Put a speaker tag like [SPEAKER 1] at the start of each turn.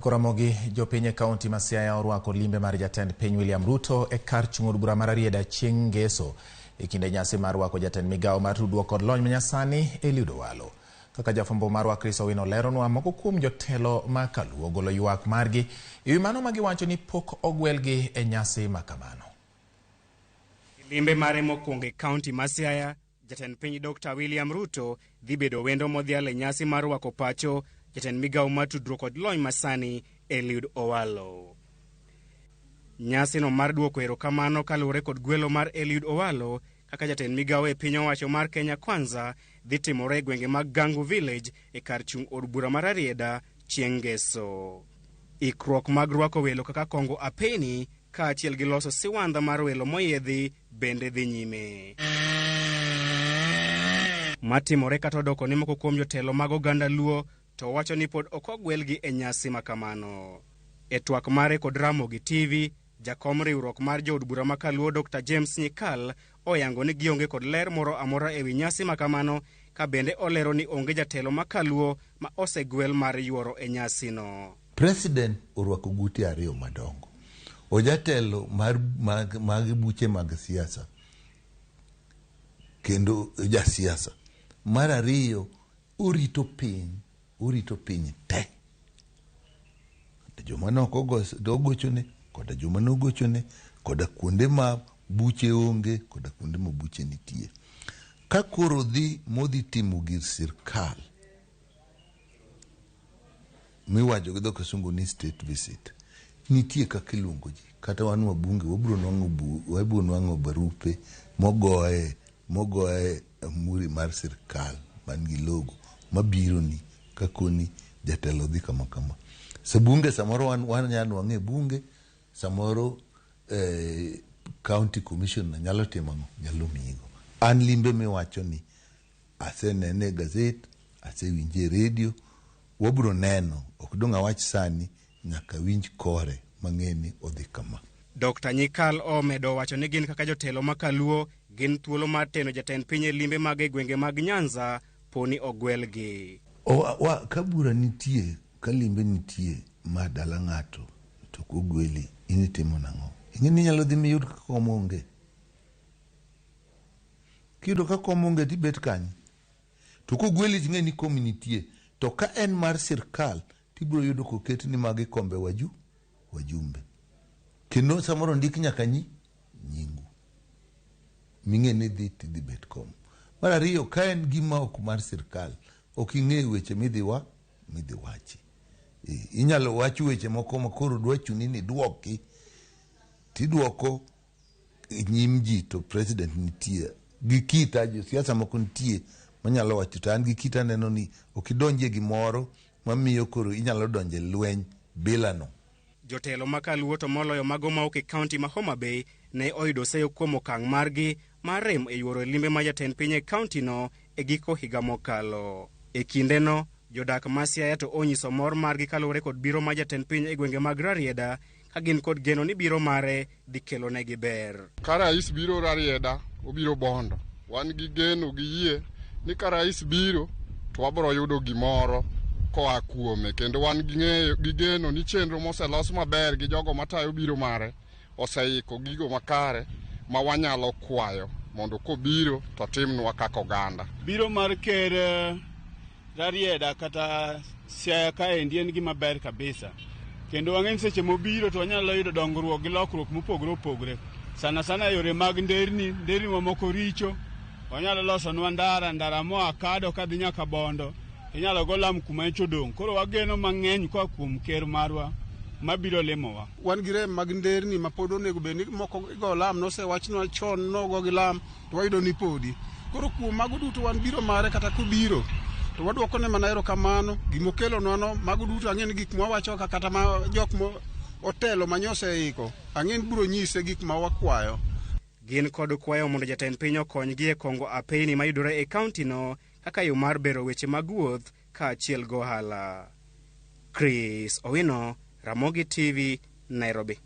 [SPEAKER 1] Koramogi, jopiny e kaunti ma Siaya orwako limbe mar jatend piny William Ruto e kar chung' od bura mar Rarieda chieng' Ngeso e kinde nyasi mar rwako jatend migawo mar tudruok kod lony manyasani Eliud Owalo. Kaka jafwambo marwa Chris Owino leronwa, moko kuom jotelo ma Kaluo ogolo ywak margi ewi mano ma giwacho ni pok ogwelgi e nyasi ma kamano.
[SPEAKER 2] Limbe mare mokwongo e kaunti ma Siaya, jatend piny Dr. William Ruto dhi bedo wendo modhial e nyasi mar rwako pacho jatend migawo mar tudruok kod lony masani Eliud Owalo. Nyasino mar duoko erokamano kaluwore kod gwelo mar Eliud Owalo kaka jatend migawo e piny owacho mar Kenya Kwanza dhi timore e gwenge mag Gangu Village e kar chung' od bura mar Rarieda chieng' Ngeso. Ikruok mag rwako welo kaka kongo apeni kaachiel gi loso siwandha mar welo moyiedhi bende dhi nyime. Matimore kata odoko ni moko kuom jotelo mag oganda Luo to wacho ni pod ok ogwelgi e nyasi ma kamano. E twak mare kod Ramogi TV, jakom riwruok mar jood bura ma Kaluo Dr. James Nyikal oyango ni gionge kod ler moro amora ewi nyasi ma kamano ka bende olero ni onge jatelo ma Kaluo ma osegwel mar yuoro e nyasino.
[SPEAKER 3] President orwako gute ariyo madongo. Ojatelo mar mag, mag buche mag siasa kendo jasiasa. Mar ariyo orito piny, orito piny te. Joma ne ok ogochone koda joma nogochone koda kuonde ma buche onge koda kuonde ma buche nitie. Ka koro odhi modhi timo gir sirkal miwacho gi dho kisungu ni state visit, nitie kaka iluongo ji. Kata wan wabunge wabiro nwang'o wabiro nwang'o barupe mogoye mogoye amuri mar sirkal man gi logo mabiro ni kakoni jatelo dhi kama kama. Sa bunge samoro wan wanyalo nwang'e e bunge, samoro county commissioner nyalo timo ang'o? Nyalo miyigo. An limbe miwacho ni asenene e gazet, asewinje e redio, wabiro neno, ok dong' awach sani, nyaka winj kore mang'e ni odhi kama.
[SPEAKER 2] Dr. Nyikal omedo wacho ni gin kaka jotelo ma Kaluo gin thuolo mar teno jatend piny e limbe mag e gwenge mag Nyanza poni ogwelgi.
[SPEAKER 3] Ka bura nitie, ka limbe nitie ma dala ng'ato to ok ogweli, in itimo nang'o? Ing'e ni inyalo dhi miyud ka kom onge. Kiyudo ka kom onge tibet kanye? To kogweli ting'e ni kom nitie. To ka en mar sirkal tibiro yudo koket ni magi kombe waju wajumbe. Kendo samoro ndik nyaka nyi nyingu. Ming'e ni dhi tidhi bet kom. Mar ariyo, ka en gima ok mar sirkal, ok ing'eyo weche midhi wa midhi wachi. Inyalo wach weche moko ma koro dwa chuni ni idwoki, tidwoko e nyim ji to president nitie. Gi kita, josiasa moko nitie manyalo wacho to an gi kita aneno ni ok idonjie gimoro mamiyo koro inyalo donjo e lweny bila no.
[SPEAKER 2] Jotelo ma Kaluo to moloyo mago mawuok e kaunti ma Homa Bay ne oyudo seyo kuom okang' margi mar rem e yuoro limbe ma jatend piny e kaunti no e giko higa mokalo. E kindeno, jodak ma Siaya to onyiso mor margi kaluwore kod biro mar jatend piny e gwenge mag Rarieda ka gin kod geno ni biro mare dhi kelonegi ber.
[SPEAKER 4] Ka rais biro Rarieda, obiro Bondo. Wan gi geno gi yie ni ka rais biro to wabiro yudo gimoro koa kuome, kendo wan gi ng'eyo gi geno ni chenro moselos maber gi jogo matayo biro mare oseiko gigo makare ma wanyalo kwayo mondo kobiro to timnwa kaka oganda.
[SPEAKER 5] Biro mar ker Rarieda kata Siaya kaendi en gima ber kabisa. Kendo wang'e ni seche mobiro to wanyalo yudo dongruok gi lokruok mopogore opogore. Sana sana e yore mag nderni, nderni mamoko richo. Onyalo losonwa ndara, ndara moa Kado kadhi nyaka Bondo. Inyalo go lam kuma nyocha odong'. Koro wageno mang'eny koa kuom ker marwa mabiro limowa.
[SPEAKER 6] Wan gi rem mag nderni ma pod onego bed ni moko igo lam, nosewachnwa chon nogo gi lam to wayudo ni podi. Koro kuom mago duto wan biro mare kata kobiro to waduokone mana erokamano gimokelonwa no mago duto ang'e ni gik mwawacho ka kata ma jok mo otelo ma nyoseiko ang'e ni biro nyise gik ma wakwayo.
[SPEAKER 2] Gin kod kwayo mondo jatend piny okonygi e kongo apeyni mayudore e kaunti no kaka yo mar bero weche mag wuoth kaachiel gohala. Chris Owino, Ramogi TV, Nairobi.